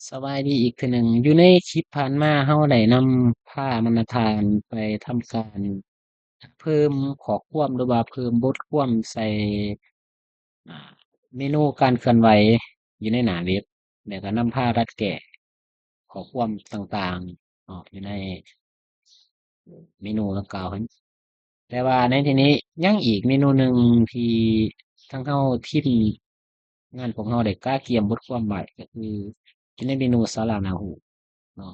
ສະບາຍດີອີກເທື່ອໜຶ່ງ. ຢູ່ໃນຄລິບຜ່ານມາ ເຮົາໄດ້ນຳພາບັນດາທ່ານໄປທຳການເພີ່ມຂໍ້ຄວາມ ຫຼືວ່າເພີ່ມບົດຄວາມໃສ່ ອາ ເມນູການເຄື່ອນໄຫວຢູ່ໃນໜ້າເວັບ ແລ້ວກໍນຳພາດັດແກ້ຂໍ້ຄວາມຕ່າງໆເນາະ ຢູ່ໃນເມນູດັ່ງກ່າວຫັ້ນ. ແຕ່ວ່າໃນທີ່ນີ້ຍັງອີກເມນູໜຶ່ງທີ່ທາງເຮົາທີມງານພວກເຮົາໄດ້ກະກຽມບົດຄວາມໄວ້ ກໍຄືຢູ່ໃນເມນູສາລະໜ້າຮູ້ເນາະ.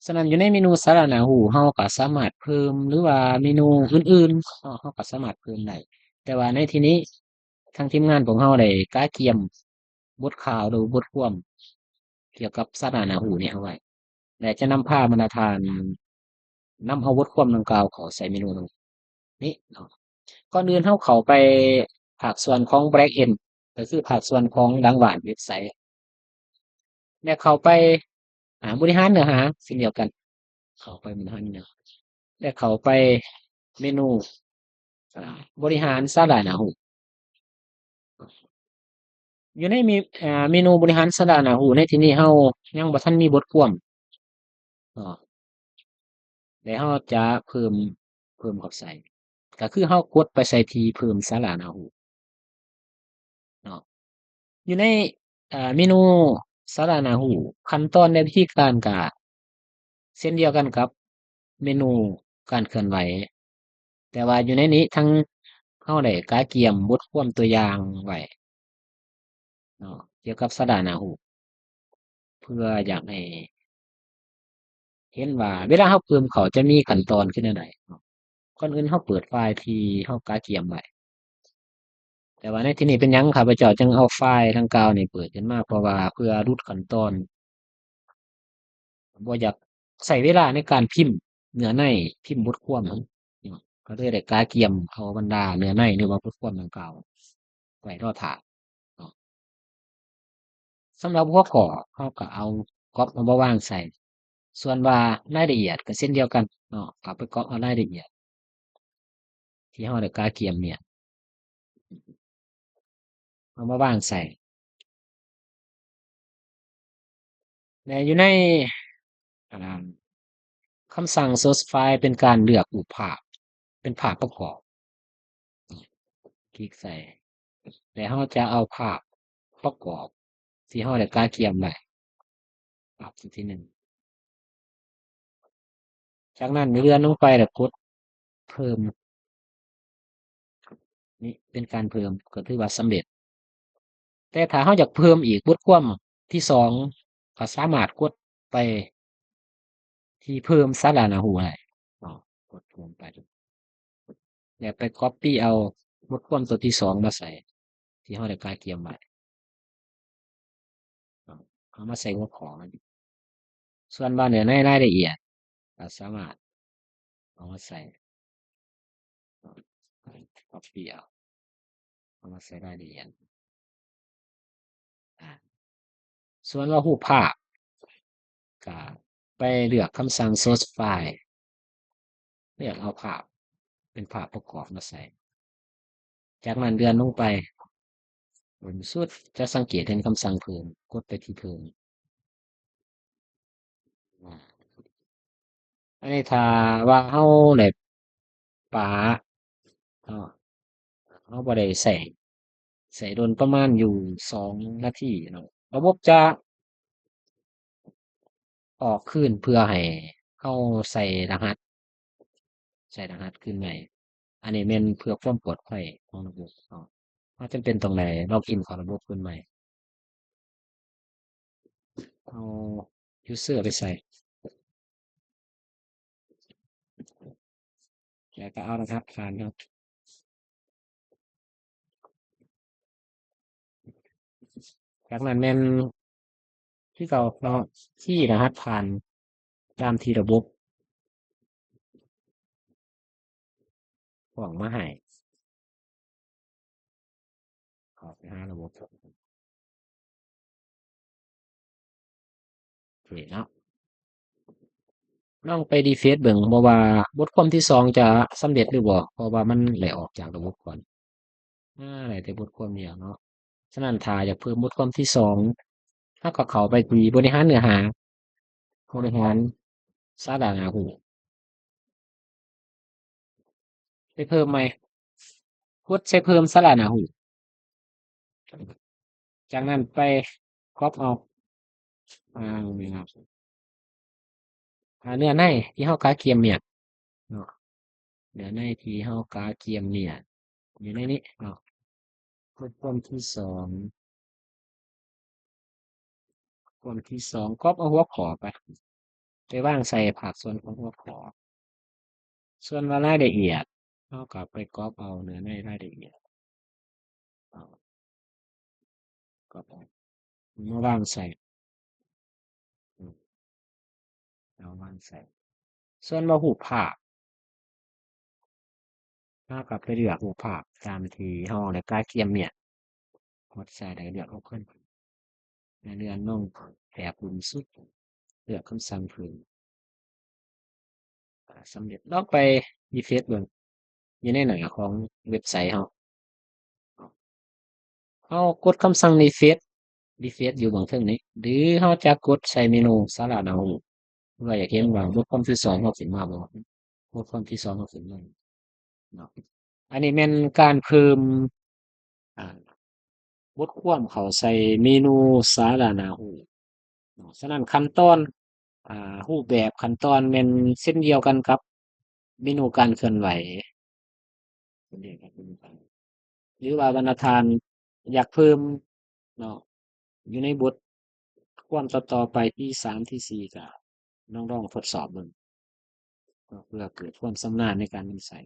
ສະນັ້ນຢູ່ໃນເມນູສາລະໜ້າຮູ້ ເຮົາກໍສາມາດເພີ່ມ ຫຼືວ່າເມນູອື່ນໆເນາະ ເຮົາກໍສາມາດເພີ່ມໄດ້. ແຕ່ວ່າໃນທີ່ນີ້ທາງທີມງານພວກເຮົາໄດ້ກະກຽມ ບົດຂ່າວ ຫຼືບົດຄວາມກ່ຽວກັບສາລະໜ້າຮູ້ນີ້ເອົາໄວ້ ແລະ ຈະນຳພາບັນດາທ່ານນຳເອົາບົດຄວາມດັ່ງກ່າວເຂົ້າໃສ່ເມນູນີ້ເນາະ. ກ່ອນອື່ນເຮົາເຂົ້າໄປພາກສ່ວນຂອງ Backend ກໍຄືພາກສ່ວນຂອງຫຼັງບ້ານເວັບໄຊ ແລະ ເຂົ້າໄປ ອາ ບໍລິຫານເນື້ອຫາເຊັ່ນດຽວກັນ ເຂົ້າໄປບໍລິຫານເນື້ອ ແລະ ເຂົ້າໄປເມນູ ອາ ບໍລິຫານສາລະໜ້າຮູ້. ຢູ່ໃນເມ ອາ ເມນູບໍລິຫານສາລະໜ້າຮູ້ໃນທີ່ນີ້ ເຮົາຍັງບໍ່ທັນມີບົດຄວາມເນາະ ແລະ ເຮົາຈະເພີ່ມ ເພີ່ມເຂົ້າໃສ່ ກໍຄືເຮົາກົດໄປໃສ່ທີ່ເພີ່ມສາລະໜ້າຮູ້ເນາະ. ຢູ່ໃນ ອາ ເມນູສາລະໜ້າຮູ້ ຂັ້ນຕອນ ແລະ ວິທີການກໍເຊັ່ນດຽວກັນກັບເມນູການເຄື່ອນໄຫວ ແຕ່ວ່າຢູ່ໃນນີ້ທາງເຮົາໄດ້ກະກຽມບົດຄວາມຕົວຢ່າງໄວ້ເນາະ ກ່ຽວກັບສາລະໜ້າຮູ້ ເພື່ອຢາກໃຫ້ເຫັນວ່າເວລາເຮົາເພີ່ມເຂົ້າຈະມີຂັ້ນຕອນຄືແນວໃດເນາະ. ກ່ອນອື່ນເຮົາເປີດໄຟລ໌ທີ່ເຮົາກະກຽມໄວ້ ແຕ່ວ່າໃນທີ່ນີ້ເປັນຫຍັງຂ້າພະເຈົ້າຈຶ່ງເອົາໄຟລ໌ດັ່ງກ່າວນີ້ເປີດຂຶ້ນມາ ເພາະວ່າເພື່ອຫຼຸດຂັ້ນຕອນ ບໍ່ຢາກໃຊ້ເວລາໃນການພິມເນື້ອໃນ ພິມບົດຄວາມ ເຮົາກໍເລີຍໄດ້ກະກຽມເອົາບັນດາເນື້ອໃນ ຫຼືວ່າບົດຄວາມດັ່ງກ່າວໄວ້ລໍຖ້າເນາະ. ສຳລັບຫົວຂໍ້ ເຮົາກໍເອົາກັອບເອົາມາວາງໃສ່ ສ່ວນວ່າລາຍລະອຽດກໍເຊັ່ນດຽວກັນເນາະ ກໍໄປກັອບເອົາລາຍລະອຽດ ທີ່ເຮົາໄດ້ກະກຽມນີ້ ເອົາມາວາງໃສ່ ແລະ ຢູ່ໃນ ອາ ຄຳສັ່ງ Source File ເປັນການເລືອກຮູບພາບ ເປັນພາບປະກອບ ຄລິກໃສ່ ແລະ ເຮົາຈະເອົາພາບປະກອບທີ່ເຮົາໄດ້ກະກຽມໄວ້ ພາບທີ່ໜຶ່ງ. ຈາກນັ້ນເລື່ອນລົງໄປແລ້ວກົດເພີ່ມ ນີ້ເປັນການເພີ່ມ ກໍຖືວ່າສຳເລັດ. ແຕ່ຖ້າເຮົາຢາກເພີ່ມອີກບົດຄວາມທີສອງ ກໍສາມາດກົດໄປທີ່ເພີ່ມສາລະໜ້າຮູ້ໄດ້ເນາະ ກົດເພີ່ມໄປ ແລ້ວໄປກັອບປີ້ເອົາບົດຄວາມຕົວທີສອງມາໃສ່ ທີ່ເຮົາໄດ້ກະກຽມໄວ້ ເອົາມາໃສ່ຫົວຂໍ້ມັນ. ສ່ວນວ່າເນື້ອໃນລາຍລະອຽດ ກໍສາມາດເອົາມາໃສ່ ກັອບປີ້ເອົາ ເອົາມາໃສ່ລາຍລະອຽດ. ອາ ສ່ວນວ່າຮູບພາບ ກໍໄປເລືອກຄຳສັ່ງ Source File ເລືອກເອົາພາບ ເປັນພາບປະກອບມາໃສ່. ຈາກນັ້ນເລື່ອນລົງໄປ ບົນສຸດຈະສັງເກດເຫັນຄຳສັ່ງເພີ່ມ ກົດໄປທີ່ເພີ່ມ. ອາ ອັນນີ້ຖ້າວ່າເຮົາໄດ້ປະເນາະ ເຮົາບໍ່ໄດ້ໃຊ້ ໃຊ້ດົນປະມານຢູ່ສອງນາທີເນາະ ລະບົບຈະອອກຄືນເພື່ອໃຫ້ເຮົາໃສ່ລະຫັດ ໃສ່ລະຫັດຄືນໃໝ່. ອັນນີ້ແມ່ນເພື່ອຄວາມປອດໄພຂອງລະບົບເນາະ ເຮົາຈຳເປັນຕ້ອງໄດ້ລັອກອິນເຂົ້າລະບົບຄືນໃໝ່. ເອົາ user ໄປໃສ່ ແລ້ວກໍເອົາລະຫັດຜ່ານເນາະ. ຈາກນັ້ນແມ່ນຄືເກົ່າເນາະ ຄີລະຫັດຜ່ານຕາມທີ່ລະບົບ ຂອງມາໃຫ້ ເຂົ້າໄປຫາລະບົບ ໂອເຄເນາະ. ລອງໄປ refresh ເບິ່ງ ບໍ່ວ່າບົດຄວາມທີສອງຈະສຳເລັດຫຼືບໍ່ ເພາະວ່າມັນໄດ້ອອກຈາກລະບົບກ່ອນ. ອາ ໄດ້ແຕ່ບົດຄວາມດຽວເນາະ. ສະນັ້ນ ຖ້າຢາກເພີ່ມບົດຄວາມທີສອງ ເຮົາກໍເຂົ້າໄປທີ່ບໍລິຫານເນື້ອຫາ, ບໍລິຫານສາລະໜ້າຮູບ. ໄປເພີ່ມໃໝ່, ກົດໃສ່ເພີ່ມສາລະໜ້າຮູບ. ຈາກນັ້ນໄປກັອບເອົາ ອ່າ ອ່າ ເນື້ອໃນທີ່ເຮົາກະກຽມມ້ຽນເນາະ, ເນື້ອໃນທີ່ເຮົາກະກຽມມ້ຽນຢູ່ໃນນີ້ເນາະ. ບົດຄວາມທີສອງ, ຄວາມທີສອງ ກັອບເອົາຫົວຂໍ້ໄປ ໄປວາງໃສ່ພາກສ່ວນຂອງຫົວຂໍ້. ສ່ວນວ່າລາຍລະອຽດ ເຮົາກໍໄປກັອບເອົາເນື້ອໃນລາຍລະອຽດ ເອົາ ກໍໄປມາວາງໃສ່ ເອົາວາງໃສ່. ສ່ວນວ່າຮູບພາບ ເຮົາກໍໄປເລືອກຮູບພາບຕາມທີ່ເຮົາໄດ້ກະກຽມມ້ຽນ, ກົດໃສ່ແລ້ວເລືອກເອົາຂຶ້ນ ໃນເລື່ອນລົງແຖບລຸ່ມສຸດ ເລືອກຄຳສັ່ງເພີ່ມ. ອາ ສຳເລັດ. ລອງໄປຣີເຟຣຊເບິ່ງຢູ່ໃນໜ້າຂອງເວັບໄຊເຮົາ. ເຮົາກົດຄຳສັ່ງຣີເຟຣຊ, ຣີເຟຣຊຢູ່ເບື້ອງເທິງນີ້ ຫຼືເຮົາຈະກົດໃສ່ເມນູສາລະໜ້າຮູບ ເພື່ອຢາກເຫັນວ່າບົດຄວາມທີສອງເຮົາຂຶ້ນມາບໍ່, ບົດຄວາມທີສອງເຮົາຂຶ້ນມາເນາະ. ອັນນີ້ແມ່ນການເພີ່ມ ອ່າ ບົດຄວາມເຂົ້າໃສ່ເມນູສາລະໜ້າຮູບເນາະ. ສະນັ້ນຂັ້ນຕອນ ອ່າ ຮູບແບບຂັ້ນຕອນແມ່ນເຊັ່ນດຽວກັນກັບເມນູການເຄື່ອນໄຫວ ຫຼືວ່າບັນດາທ່ານຢາກເພີ່ມເນາະ ຢູ່ໃນບົດຄວາມຕໍ່ໆໄປ ທີສາມ ທີສີ່ ກໍລອງ ລອງທົດສອບເບິ່ງເນາະ ເພື່ອເກີດຄວາມຊຳນານໃນການນຳໃຊ້.